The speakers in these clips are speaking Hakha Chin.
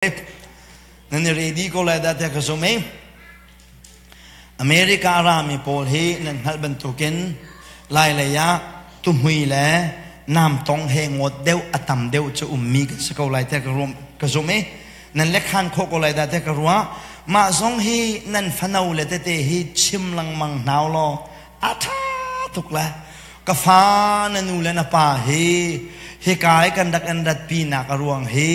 Nan i ready ko lai dah tiah ka zum i America rami pawl hi nan hngalh bantukin Lailei ah tuhmui le namtong he ngawt deuh a tam deuh cu ummi kan si ko lai tiah ka zum i nan lekhan khawh ko lai dah tiah ka ruah. Mah zong hi nan fano le tete hi chim lengmang hna law a ṭha tuk le ka fa na nu le na pa hi hika i kan rak in ratpinak a ruang hi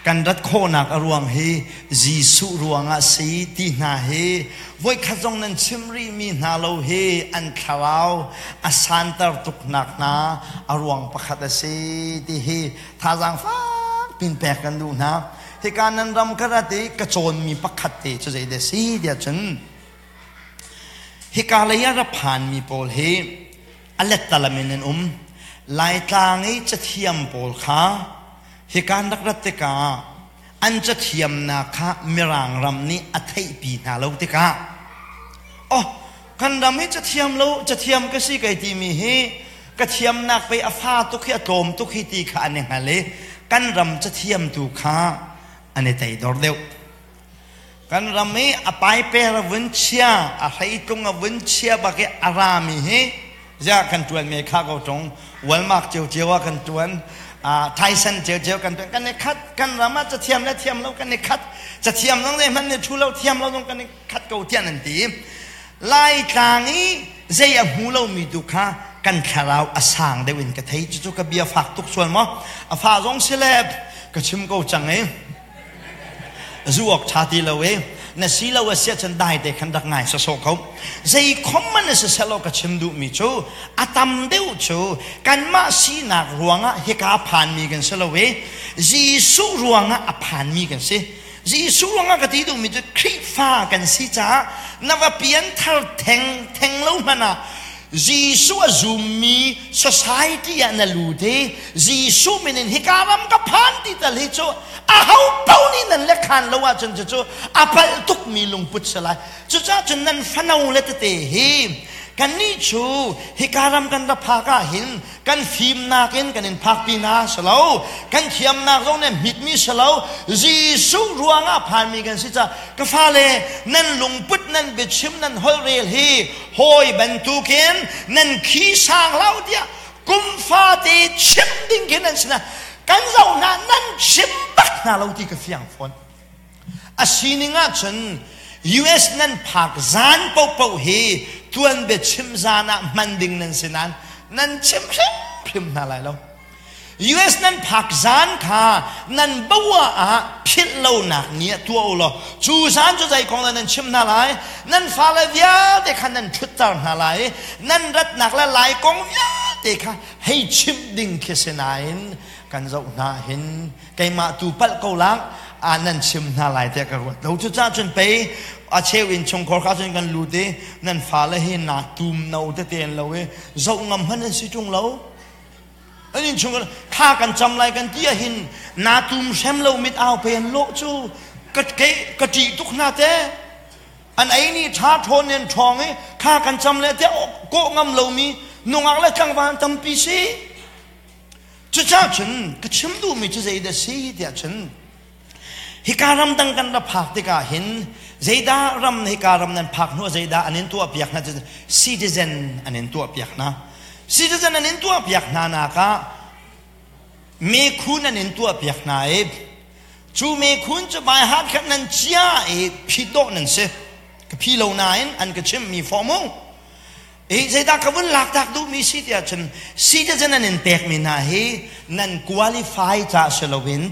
kan rat khawhnak a ruang hi Jesuh ruangah si ti hna hi voikhat zong nan chim rih mi hna lo hi an thlarau a santer tuk nak hna a ruang pakhat a si ti hi thazaang fak pin pek kan duh hna. Hika nan ram ka rat i ka cawnmi pakhat te cu zei dah si tiah cun, Hika lei ah ra phanmi pawl hi a lettalam in an um. Laitlang i cathiam pawl kha hika an rak rat tikah an cathiamnak kha Mirang ram nih a theihpi hna lo tikah, oh, kan ram hi cathiam lo, cathiam ka si kai timi hi ka thiamnak pei a fa tuk hi, a tlawm tuk hi ti kha an i hngal i kan ram cathiam tu kha an i teidor deuh. Kan ram i a paiper a vun chia, a hreitlung a vun chia bak i a rami hi ziah kan ṭuan me kha ko ṭung. Walmark ciocio ah kan ṭuan, Tyson ciocio kan ṭuan. Kan i khat. Kan ram ah cathiam le thiam lo kan i khat. Cathiam zong zeihmanh nih ṭhu lo, thiam lo zong kan i khat ko tiah nan ti. Laitlang i zei a hmu lomi tu kha kan thlarau a sang deuh in ka thei. Cucu ka bia fak tuk sual maw? A fa zong si le ka chim ko cang i zu awk ṭha ti lo i na si lo a si ahcun dai te khan rak ngai sawsawh ko. Zei khom man si selaw, ka chim duhmi cu a tam deuh cu kanmah sinak ruangah hika phanmi kan si lo i Jesuh ruangah a phanmi kan si. Jesuh ruangah ka ti duhmi cu Khrihfa kan si caah na va pian thar theng theng lo hmanh ah Jesuh a zummi society ah na lut i Jesuh min in hika ram ka phan ti tal hi cu aho paoh nih nan le khan lo ahcun cucu a palh tukmi lungput si lai. Cucaah cun nan fano le tete hi kannih cu hika ram kan ra phak ah hin kan fimnak in kan in phakpi hna si lo, kan thiamnak zong nih hmitmi si lo, Jesuh ruangah phanmi kan si caah ka fale, nan lungput, nan biachim, nan holhrel hi hawi bantukin nan khi sang hlah tiah kum fate chim ding khi nan sinah kan zoh hna, nan chim bak hna lo ti ka fiang fawn. A sining ahcun US nan phak zan paohpaoh hi tuan biachim zan ah hman ding nan si nain nan chim hrimhrim hna lai lo. US nan phak zan kha nan boa ah philh lonak ni ah tuah u law cu zan cu zei kong dah nan chim hna lai? Nan fale vialte kha nan ṭhutter hna lai i nan ratnak le lai kong vialte kha hei chimh ding khi si nain kan zoh hna hin keimah tu palh ko lang a nan chim hna lai tiah ka ruat lo. Cucaah cun pei a cheu in chungkhor kha cun kan lut i nan fale hi naa tum no tete an lo i zoh ngam hmanh an si ṭung lo. An in chung thla kan cam lai kan ti ahhin naa tum hrem lo, mit au pe an lawh cu ka ke ka ṭih tuk hna te. An ei ni ṭha ṭhawn in ṭhawng i thla kan cam le tiah kawh ngam lomi nungak le tlangval tampi si. Cucaah cun ka chim duhmi cu zeidah si tiah cun, hika ramdang kan ra phak tikah hin zeidah ram, hika ram nan phak hnu zeidah an in tuahpiak hna? Citizen an in tuahpiak hna. Citizen an in tuahpiak hna nak ah mekhun an in tuahpiak hna i cu mekhun cu baihat khat nan cia i phit dawh nan si. Ka phi lo nain an ka chimhmi form u. I zeidah ka vun laktak duhmi si tiah cun, citizen an in pekmi hna hi nan qualify caah si loin,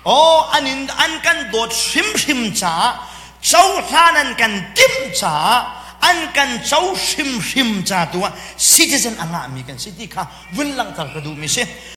oh, an in an kan dawt hrimhrim caah, cohlan an kan timh caah, an kan co hrimhrim ca tu ah citizen a ngahmi kan si ti kha vun langhter ka duhmi si.